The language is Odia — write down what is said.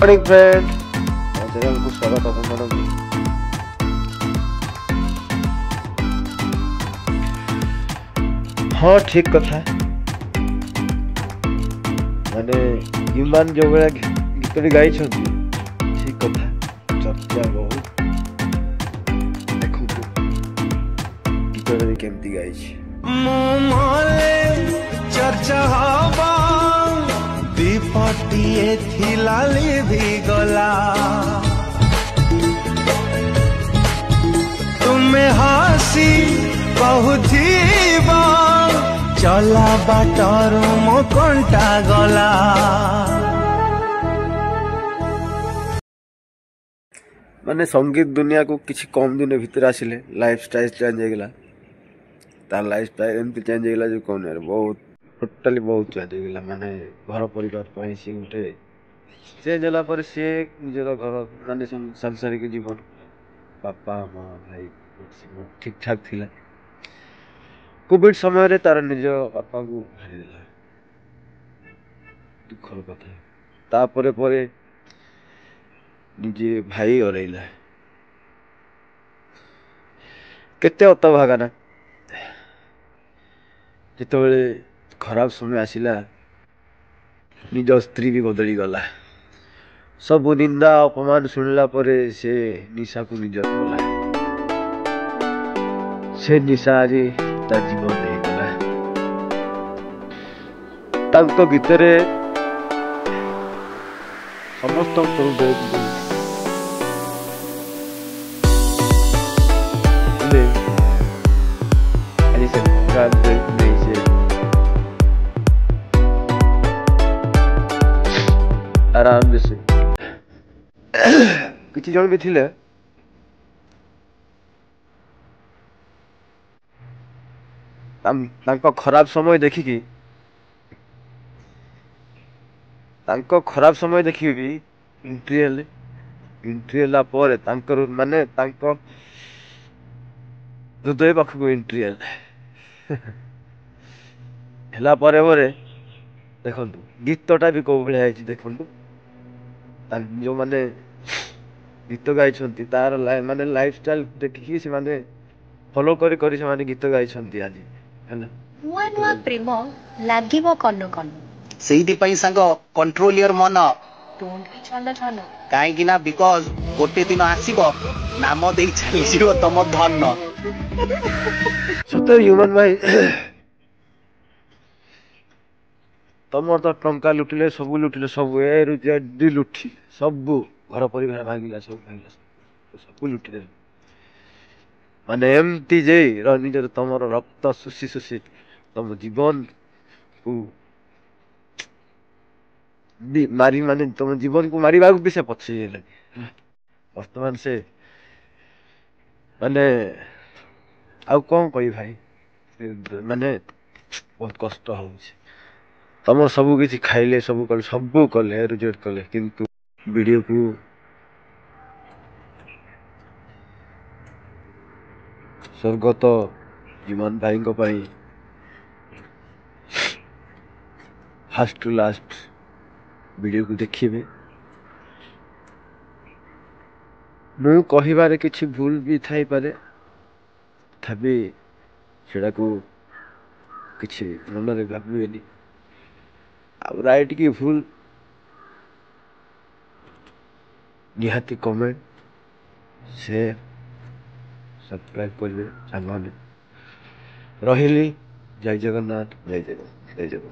ମର୍ଣ୍ଣିଂ ଫ୍ରେଣ୍ଡ, ମୋ ଚ୍ୟାନେଲକୁ ସ୍ୱାଗତ ଆପଣମାନଙ୍କୁ। ହଁ, ଠିକ କଥା। ମାନେ ହ୍ୟୁମାନ ଯୋଉ ଭଳିଆ ଗୀତଟି ଗାଇଛନ୍ତି, ଠିକ କଥା, ଚର୍ଚ୍ଚା ବହୁତ। ଦେଖନ୍ତୁ ଗୀତଟା ବି କେମିତି ଗାଇଛି। ମୁଁ ମଲେ ଚର୍ଚ୍ଚା ହବ, ଦୀପଟିଏ ଥିଲା ଲିଭିଗଲା। ତୁମେ ହସି କହୁଥିବ ଚଲା ବାଟରୁ ମୋ କଣ୍ଟା ଗଲା। ମାନେ ସଙ୍ଗୀତ ଦୁନିଆକୁ କିଛି କମ୍ ଦିନ ଭିତରେ ଆସିଲେ, ଲାଇଫ୍ ଷ୍ଟାଇଲ୍ ଚେଞ୍ଜ ହେଇଗଲା। ତାର ଲାଇଫ୍ ଷ୍ଟାଇଲ୍ ଏମିତି ଚେଞ୍ଜ ହେଇଗଲା ଯେ କହୁନି, ବହୁତ ଟୋଟାଲି ବହୁତ ଚେଞ୍ଜ ହେଇଗଲା। ମାନେ ଘର ପରିବାର ପାଇଁ ସିଏ ଗୋଟେ ଚେଞ୍ଜ ହେଲା ପରେ ସିଏ ନିଜର ଘର, ମାନେ ସାଂସାରିକ ଜୀବନ, ବାପା ମା, ଭାଇ ଠିକ୍ ଠାକ୍ ଥିଲା। କୋଭିଡ଼ ସମୟରେ ତାର ନିଜ ବାପାଙ୍କୁ ହାରିଦେଲା, ଦୁଃଖର କଥା। ତାପରେ ପରେ ନିଜେ ଭାଇ ହରେଇଲା। କେତେ ହତଭାଗା ନା, ଯେତେବେଳେ ଖରାପ ସମୟ ଆସିଲା ନିଜ ସ୍ତ୍ରୀ ବି ବଦଳିଗଲା। ସବୁ ନିନ୍ଦା ଅପମାନ ଶୁଣିଲା ପରେ ସେ ନିଶାକୁ ନିଜର କଲା। ସେ ନିଶା ଆଜି ତା ଜୀବନ ହେଇଗଲା। ତାଙ୍କ ଗୀତରେ ସମସ୍ତଙ୍କ ହୃଦୟକୁ ହେଲେ ଆଜି ସେ ନେଇ ସେ ଆରାମରେ ସେ କିଛି ଜଣ ବି ଥିଲେ, ତାଙ୍କ ଖରାପ ସମୟ ଦେଖିକି, ତାଙ୍କ ଖରାପ ସମୟ ଦେଖିକି ବି ଏଣ୍ଟ୍ରି ହେଲେ। ଏଣ୍ଟ୍ରି ହେଲା ପରେ ତାଙ୍କର ମାନେ ତାଙ୍କ ହୃଦୟ ପାଖକୁ ଏଣ୍ଟ୍ରି ହେଲେ। ହେଲା ପରେ ପରେ ଦେଖନ୍ତୁ ଗୀତଟା ବି କୋଉ ଭଳିଆ ହେଇଛି। ଦେଖନ୍ତୁ ଯୋଉମାନେ ଗୀତ ଗାଇଛନ୍ତି, ତାର ମାନେ ଲାଇଫ ଷ୍ଟାଇଲ ଦେଖିକି ସେମାନେ ଫଲୋ କରି କରି ସେମାନେ ଗୀତ ଗାଇଛନ୍ତି ଆଜି ହେଲା। ନୂଆ ନୂଆ ପ୍ରେମ ଲାଗିବ କନ କନ। ସେଇଥିପାଇଁ ସାଙ୍ଗ, କଣ୍ଟ୍ରୋଲ your ମନ। Don't ବି ଛନ ଛନ। କାହିଁକି ନା because ଗୋଟେ ଦିନ ଆସିବ, ନାମ ଦେଇ ଚାଲିଯିବ ତମ ଧନ। ସତରେ ହ୍ୟୁମାନ ଭାଇ, ତମର ତ ଟଙ୍କା ଲୁଟିଲେ, ସବୁ ଲୁଟିଲେ, ସବୁ ଏ ରୁ ଜେଡ୍ ଡି ଲୁଟି, ସବୁ ଘର ପରିବାର ଭାଙ୍ଗିଲା, ସବୁ ଭାଙ୍ଗିଲା, ସବୁ ଲୁଟିଦେଲେ। ମାନେ ଏମିତି ଯେ ନିଜର ତମର ରକ୍ତ ଶୋଷି ଶୋଷି ତମ ଜୀବନକୁ ବି ମାରି, ମାନେ ତମ ଜୀବନକୁ ମାରିବାକୁ ବି ସେ ପଛେଇ ହେଲେନି। ବର୍ତ୍ତମାନ ସେ ମାନେ ଆଉ କଣ କହିବି ଭାଇ, ମାନେ ବହୁତ କଷ୍ଟ ହଉଛି। ତମର ସବୁ କିଛି ଖାଇଲେ, ସବୁ କଲେ, ସବୁ କଲେ, ରିଜେକ୍ଟ କଲେ, କିନ୍ତୁ ଭିଡ଼ିଓକୁ ସ୍ୱର୍ଗତ ହ୍ୟୁମାନ ଭାଇଙ୍କ ପାଇଁ ଫାଷ୍ଟ ଟୁ ଲାଷ୍ଟ ଭିଡ଼ିଓକୁ ଦେଖିବେ। ମୁଁ କହିବାରେ କିଛି ଭୁଲ ବି ଥାଇପାରେ, ତଥାପି ସେଟାକୁ କିଛି ମନରେ ଭାବିବେନି। ଆଉ ରାଇଟ୍ କି ଭୁଲ ନିହାତି କମେଣ୍ଟ, ସେୟାର, ସବସ୍କ୍ରାଇବ୍ କରିବେ ସାଙ୍ଗମାନେ। ରହିଲି, ଜୟ ଜଗନ୍ନାଥ, ଜୟ ଜଗନ୍ନାଥ, ଜୟ ଜଗନ୍ନାଥ।